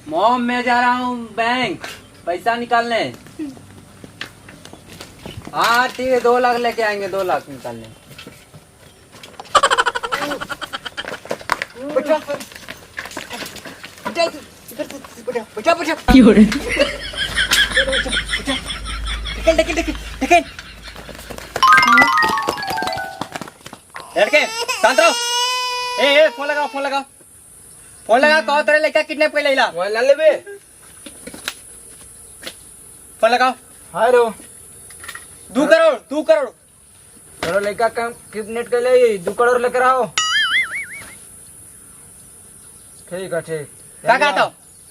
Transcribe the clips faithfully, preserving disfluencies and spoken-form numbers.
मॉम, मैं जा रहा हूँ बैंक, पैसा निकालने। हाँ, ठीक है, दो लाख लेके आएंगे, दो लाख निकालने। बैठा, बैठा, इधर, इधर, बैठा, बैठा, बैठा। क्यों रे? बैठा, बैठा। ढकेल, ढकेल, ढकेल, ढकेल। लड़के, शांत रहो। ए, ए, फोन लगाओ, फोन लगाओ। फोन लगाओ, कहो तोरे लड़का किडनैप कर लेला। मोबाइल ना लेबे? फोन लगाओ। हेलो। दो करोड़, दो करोड़। तोरे लड़का का किडनैप कर ले, दो करोड़ लेकर आओ। ठीक है, ठीक। का कहत हो?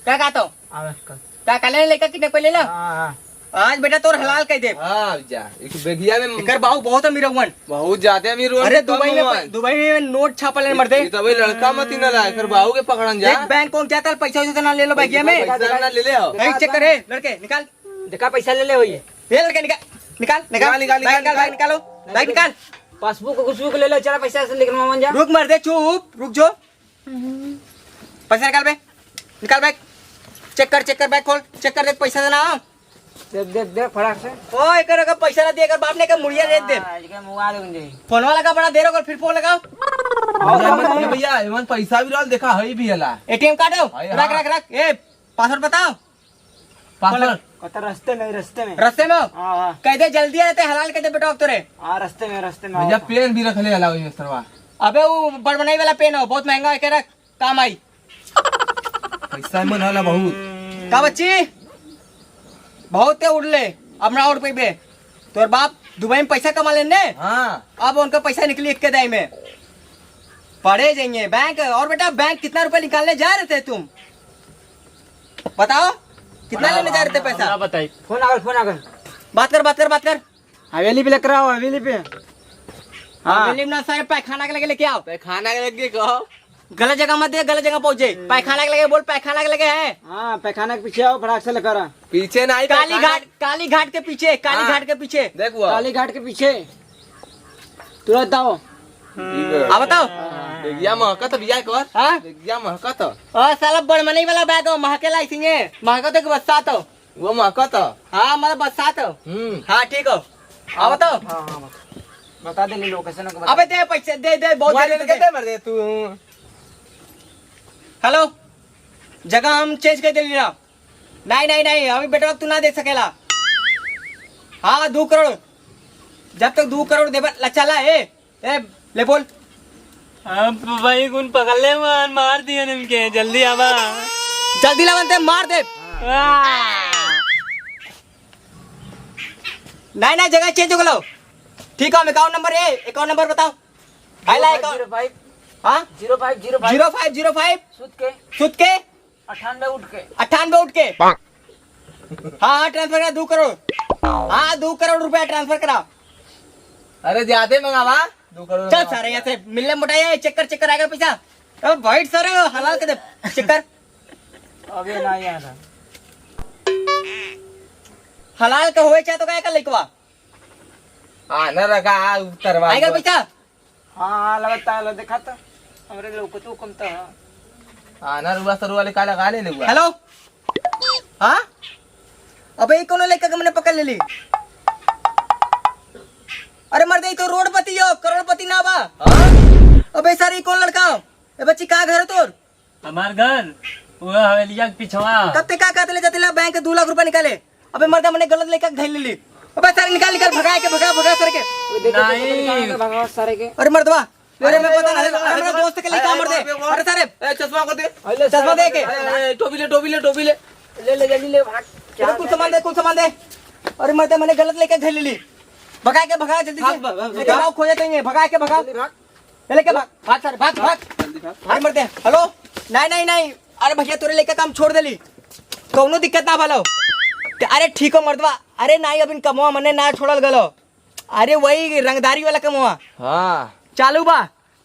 का कहत हो? आवे, का? का कहले लड़का किडनैप कर लेला? हाँ, हाँ। आज बेटा तोर हलाल कर दे। हाँ, जा। एक बेगिया में एकर बाऊ बहुत अमीर हुवन। बहुत ज्यादा अमीर हुवन, अरे, कम दुबई में, हुवन। दुबई में नोट छापल है, मर्दे। ये तो भाई लड़का मत ही ना ला, एकर बाऊ के पकड़न जा। देख, बैंक कौन जाता है, पैसा वैसा ना ले लो, बेगिया में। पैसा ना ले ले हो। नहीं, चेक कर, ए, लड़के, निकाल। देखा, पैसा ले ले हो ये। ए, लड़के, निकाल, निकाल, निकाल। निकाल, निकाल, बैग निकाल, निकाल। बैग निकालो, बैग निकाल। पासबुक, कुछ बुक ले लो, चला, पैसा से निकलवा मन जा। रुक, मर्दे, चुप, रुक जो। पैसा निकाल बे, निकाल बैग। चेक कर, चेक कर, बैग खोल, चेक कर, देख पैसा देना। देख, देख, देख, फटाक से। ओ, एकर अगर पैसा ना दे, एकर बाप ने एकर मुड़िया रेत दे। हाँ, आज के मुआ दूंगी। फोन वाला का बड़ा देर होकर फिर फोन लगाओ। भैया, भैया, एमन पैसा भी रहल, देखा, हई भी हला। एटीएम कार्ड हो? हई, रख, हाँ। रख, रख। ए, पासवर्ड बताओ। पासवर्ड? कहता रस्ते में, रस्ते में। रस्ते में हो? हाँ, हाँ। कह दे जल्दी आते, हलाल कह दे बेटा अब तोरे। हाँ, रस्ते में, रस्ते में भैया, आओ। पेन भी रख ले हला वही सरवा। अबे वो बड़बनाई वाला पेन हो, बहुत महंगा है, के रख। काम आई। पैसा मन हला बहुत। का बच्ची? बहुत ते उड़ले, अब ना उड़ पइबे। तोर बाप दुबई में पैसा कमा लेने। हाँ। अब उनका पैसा निकली इक्के दाई में। पड़े जाइए बैंक। और बेटा, बैंक कितना रुपया निकालने जा रहे थे तुम? बताओ, कितना लेने जा रहे थे पैसा? ना बताई। फोन आगल, फोन आगल। बात कर, बात कर, बात कर। हवेली पे लेकर आओ, हवेली पे। हाँ। हवेली में ना, सारे पैखाना के लगे लेके आओ। पैखाना के लगे कहो। गलत जगह मत दे, गलत जगह पहुंचे। पैखाना के लगे बोल, पैखाना के लगे है। हाँ, पैखाना के पीछे आओ, फटाक से लेकर आ। पीछे नहीं, काली पैखाना घाट, काली घाट के पीछे, काली हाँ। घाट के पीछे। देख वो। काली घाट के पीछे। तुरंत आओ। ठीक है। आ बताओ। बेगिया महकत बिया कर। हाँ? बेगिया महकत। ओ साला बड़मनी वाला बैग हो, महकेला इसीने। महकत के बस्सात हो। वो महकत हो। हाँ, मतलब बस्सात हो। हम्म। हाँ, ठीक हो। आ बताओ। हाँ, हाँ, बता। बता दे, ले लोकेशन को बता। अबे दे पैसे, दे, दे, बहुत मोबाइल जल्दी में दे। कैसे मर दे तू? हेलो, जगह हम चेंज कर देली ना। नहीं, नहीं, नहीं, अभी बेटवा तू ना दे सकेला। हाँ, दो करोड़। जब तक दो करोड़ देबा, ला चला, ए, ए, ले बोल। अब भाई कुन पकड़ ले मान, मार दिया इनके, जल्दी आवा। जल्दी लावन ते, मार दे। आ। नहीं, नहीं, जगह चेंज हो गलो। ठीक है, अकाउंट नंबर ए, अकाउंट नंबर बताओ। हाय ला अकाउंट। Zero five. हाँ? Zero five, zero five. Zero five, zero five. सूद के? सूद के? अट्ठानबे उठ के। अट्ठानबे उठ के। हाँ, हाँ, ट्रांसफर करा, दो करोड़। हाँ, दो करोड़ रुपया ट्रांसफर करा। अरे, ज्यादा मंगावा, दो करोड़ चल मंगावा। सारे, यहाँ से मिलने मोटा है, चेक कर, चेक कर, आएगा पैसा। अब भाई सारे, हलाल कर दे, चेक कर। अबे ना यार। हलाल का होए चाहे तो काहे का लइकवा? हाँ, न रखा, आ, उतरवा आएगा दो। पैसा? हाँ, हाँ, लगता है, लो, देखा तो। हमरे लोग को तू कम तो है। हाँ, ना रुआ सरुआ ले काला काले ले हुआ। हेलो? हाँ? अबे, ई कौनो लइका के मने पकड़ लेली? अरे मर्दे, ई तो रोडपति हो, करोड़पति ना बा। हाँ? अबे सारे, ई कौन लड़का हो? ए बच्ची, कहाँ घर है तोर? हमार घर, वो हवेलिया के पिछवा। तब ते का कहत ले जाते ला बैंक के दो लाख रुपया निकाले? अबे मर्दा, मने गलत लइका के धइल लेली। अबे सारे निकाल, निकाल, भगा के, भगा, भगा सारे के। नहीं। भगा सारे के। अरे मर्दवा, अरे मैं पता नहीं, अरे मेरा दोस्त के लइका मर्दे। अरे सारे। ए, चश्मा को दे। चश्मा दे के। ए, ए, टोपी ले, टोपी ले, टोपी ले। ले, ले, जल्दी ले, भाग। अरे कुछ सामान दे, कुछ सामान दे। अरे मर्दे, मने गलत लइका के धइल लेली। भगा के भगा जल्दी से। भाग, भाग, भाग, लेके भाग। आओ, खोजे तेंगे, भगा के भगा। जल्दी भाग। ए, लेके भाग, भाग सारे, भाग, भाग। जल्दी भाग। अरे मर्दे, हेलो, नहीं, नहीं, नहीं, अरे भैया, तोरे लइका काम छोड़ देली, कौनो दिक्कत ना भलो। ते, अरे ठीक हो मर्दवा, अरे नहीं, अबिन कमवा मने ना छोड़ल गलो, अरे वही रंगदारी वाला कमवा। हाँ। चालू बा,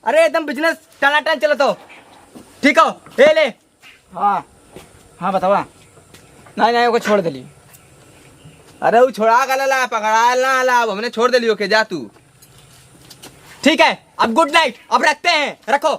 अरे एकदम बिजनेस टनाटन चलत हो, ठीक हो, ए ले। हाँ, हाँ, बतावा। नहीं, नहीं, ओके छोड़ देली। अरे, वो छोड़ा गलला, पकड़ायल ना आला, अब हमने छोड़ देली, ओके, जा तू। ठीक है, अब गुड नाइट, अब रखते हैं, रखो।